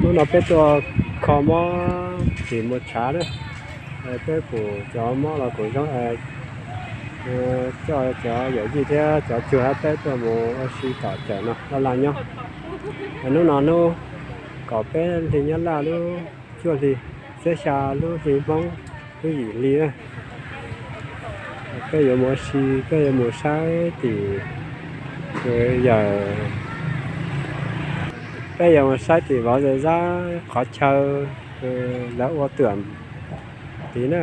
Hnub no peb tuaj kho mob tim Muas Tshav na. Peb pum cov mob los kuj zoo, coj cov yawm yij thiab cov cuag hab peb tuaj mus ua si tom cawm no laj laj nyob. Hnub no hnub kaum peb hli Nyab Laj lub cuaj hli, xiab xya lub hli Hmoob lub yim hli na. Peb yuav mus ua si, peb yuav mus saib tim yawm, peb yuav mus saib tim vauv zej zab qhov chaw lawv ua tuam tid na.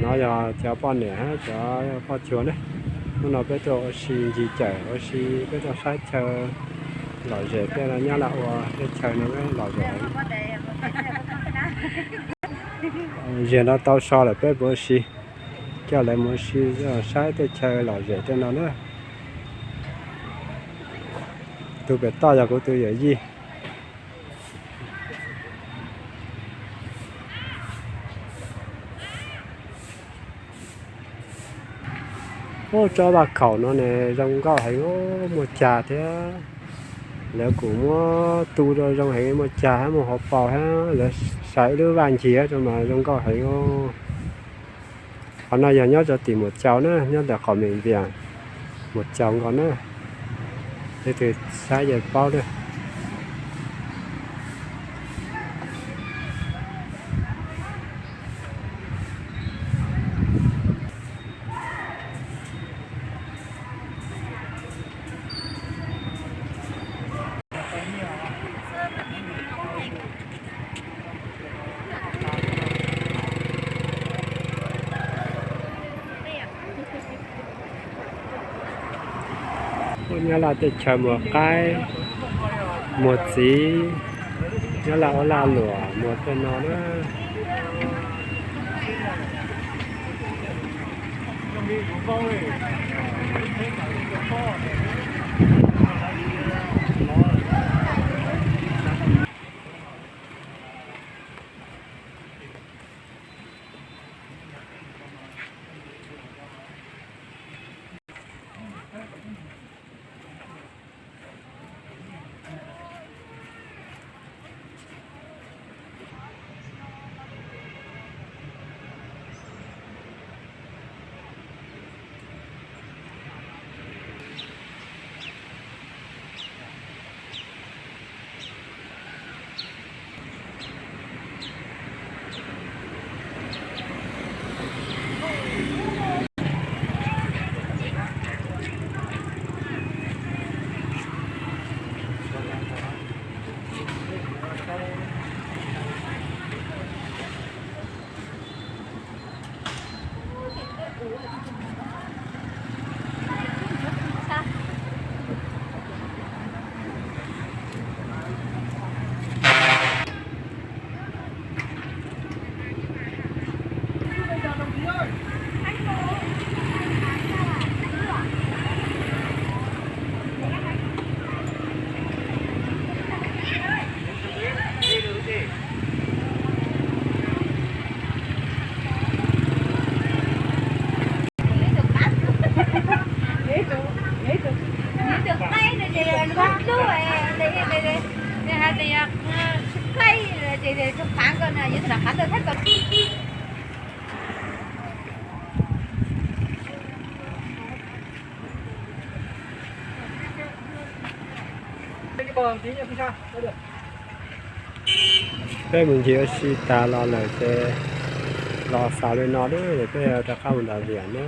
No yog cov poj niam hab cov poj cuag na. Hnub no peb tuaj ua si ncig cawm ua si, peb tuaj saib chaw lom zem, peb nyob laj ua tej chaw no lom zem. Ziag no tau so lawm peb mus ua si, coj lawv mus ua si saib tej chaw lom zem tej no na. Tus pem toj yog kuv tus yawm yij. Ub, tsob vaj khaum no ne zoo nkauj heev, muaj cag thiab. Lawv kuj muab tu rau zoo heev, muaj cag hab muaj hauv paus hab, lawv sai ib lub vaj ncig rau mas zoo nkauj heev. Qhov no yog nyob rau tim Muas Caus na, nyob ntawm qhov Mem Npias, Muas Caus nkaus na. Leej twg saib ces paub na. Ub, nyob laj teb chaws Muas Qaib, Muas Txiv, nyob laj ua laj luam Muas tej no na. Peb mus ncig ua si tas los lawm ces los xaus li no na, peb rov qab mus nram Vias na.